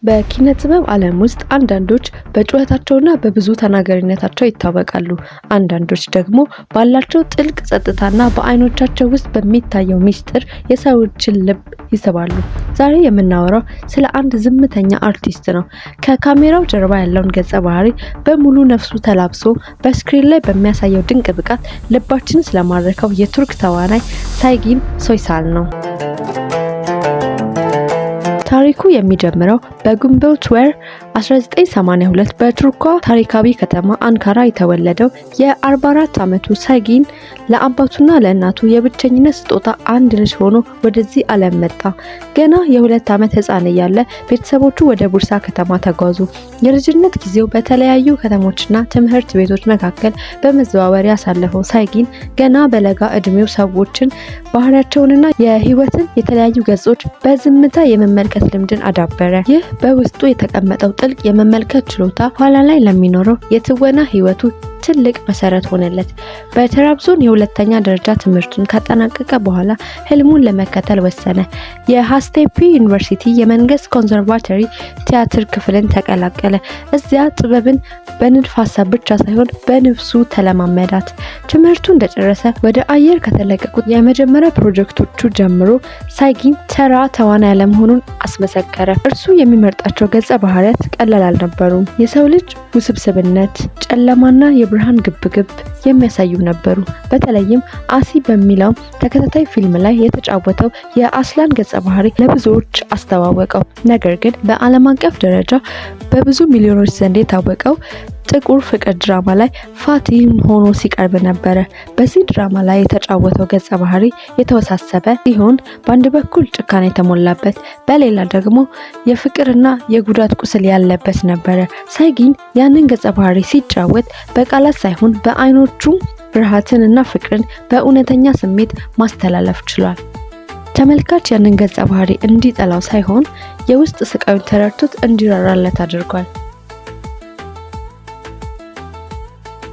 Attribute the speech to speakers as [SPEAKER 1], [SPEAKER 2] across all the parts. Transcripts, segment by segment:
[SPEAKER 1] በኪነ ጥበብ ዓለም ውስጥ አንዳንዶች በጩኸታቸውና በብዙ ተናጋሪነታቸው ይታወቃሉ። አንዳንዶች ደግሞ ባላቸው ጥልቅ ጸጥታና በዓይኖቻቸው ውስጥ በሚታየው ሚስጥር የሰዎችን ልብ ይስባሉ። ዛሬ የምናወራው ስለ አንድ ዝምተኛ አርቲስት ነው። ከካሜራው ጀርባ ያለውን ገጸ ባህሪ በሙሉ ነፍሱ ተላብሶ በ screen ላይ በሚያሳየው ድንቅ ብቃት ልባችንን ስለማረከው የቱርክ ተዋናይ ሳይጊን ሶይሳል ነው። ታሪኩ የሚጀምረው በግንቦት ወር 1982 በቱርኳ ታሪካዊ ከተማ አንካራ የተወለደው የ44 ዓመቱ ሳይጊን ለአባቱና ለእናቱ የብቸኝነት ስጦታ አንድ ልጅ ሆኖ ወደዚህ ዓለም መጣ። ገና የ2 ዓመት ሕፃን እያለ ቤተሰቦቹ ወደ ቡርሳ ከተማ ተጓዙ። የልጅነት ጊዜው በተለያዩ ከተሞችና ትምህርት ቤቶች መካከል በመዘዋወር ያሳለፈው ሳይጊን ገና በለጋ ዕድሜው ሰዎችን፣ ባህሪያቸውንና የሕይወትን የተለያዩ ገጾች በዝምታ የመመልከት ልምድን አዳበረ። ይህ በውስጡ የተቀመጠው ጥልቅ የመመልከት ችሎታ ኋላ ላይ ለሚኖረው የትወና ሕይወቱ ትልቅ መሰረት ሆነለት። በትራብዞን የሁለተኛ ደረጃ ትምህርቱን ካጠናቀቀ በኋላ ህልሙን ለመከተል ወሰነ። የሃዝቴፔ ዩኒቨርሲቲ የመንግስት ኮንሰርቫቶሪ ቲያትር ክፍልን ተቀላቀለ። እዚያ ጥበብን በንድፈ ሀሳብ ብቻ ሳይሆን በነፍሱ ተለማመዳት። ትምህርቱን እንደጨረሰ ወደ አየር ከተለቀቁት የመጀመሪያ ፕሮጀክቶቹ ጀምሮ ሳይጊን ተራ ተዋናይ አለመሆኑን አስመሰከረ። እርሱ የሚመርጣቸው ገጸ ባህሪያት ቀላል አልነበሩም። የሰው ልጅ ውስብስብነት፣ ጨለማና የብርሃን ግብግብ የሚያሳዩ ነበሩ። በተለይም አሲ በሚለው ተከታታይ ፊልም ላይ የተጫወተው የአስላን ገጸ ባህሪ ለብዙዎች አስተዋወቀው። ነገር ግን በዓለም አቀፍ ደረጃ በብዙ ሚሊዮኖች ዘንድ የታወቀው ጥቁር ፍቅር ድራማ ላይ ፋቲህ ሆኖ ሲቀርብ ነበረ። በዚህ ድራማ ላይ የተጫወተው ገጸ ባህሪ የተወሳሰበ ሲሆን በአንድ በኩል ጭካኔ የተሞላበት፣ በሌላ ደግሞ የፍቅርና የጉዳት ቁስል ያለበት ነበረ። ሳይጊን ያንን ገጸ ባህሪ ሲጫወት በቃላት ሳይሆን በአይኖቹ ፍርሃትን እና ፍቅርን በእውነተኛ ስሜት ማስተላለፍ ችሏል። ተመልካች ያንን ገጸ ባህሪ እንዲጠላው ሳይሆን የውስጥ ስቃዩን ተረድቶት እንዲራራለት አድርጓል።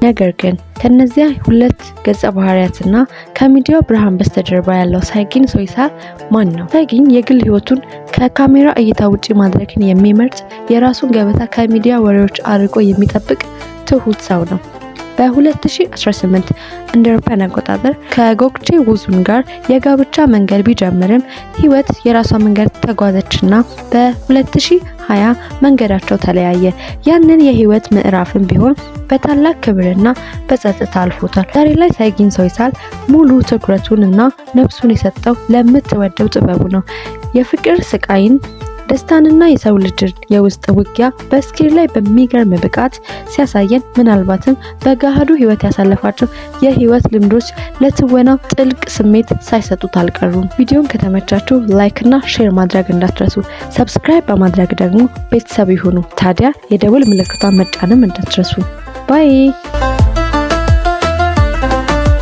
[SPEAKER 1] ነገር ግን ከነዚያ ሁለት ገጸ ባህሪያትና ከሚዲያው ብርሃን በስተጀርባ ያለው ሳይጊን ሶይሳል ማን ነው? ሳይጊን የግል ሕይወቱን ከካሜራ እይታ ውጪ ማድረግን የሚመርጥ፣ የራሱን ገበታ ከሚዲያ ወሬዎች አርቆ የሚጠብቅ ትሁት ሰው ነው። በ2018 እንደ አውሮፓውያን አቆጣጠር ከጎክቼ ውዙን ጋር የጋብቻ መንገድ ቢጀምርም ሕይወት የራሷ መንገድ ተጓዘችና በ2020 መንገዳቸው ተለያየ። ያንን የህይወት ምዕራፍም ቢሆን በታላቅ ክብርና በጸጥታ አልፎታል። ዛሬ ላይ ሳይጊን ሶይሳል ሙሉ ትኩረቱን እና ነፍሱን የሰጠው ለምትወደው ጥበቡ ነው። የፍቅር ስቃይን፣ ደስታንና የሰው ልጅን የውስጥ ውጊያ በ screen ላይ በሚገርም ብቃት ሲያሳየን ምናልባትም በገሃዱ ህይወት ያሳለፋቸው የህይወት ልምዶች ለትወናው ጥልቅ ስሜት ሳይሰጡት አልቀሩም። ቪዲዮን ከተመቻችሁ like እና share ማድረግ እንዳትረሱ። Subscribe በማድረግ ደግሞ ቤተሰብ ይሁኑ። ታዲያ የደወል ምልክቷን መጫንም እንዳትረሱ። Bye.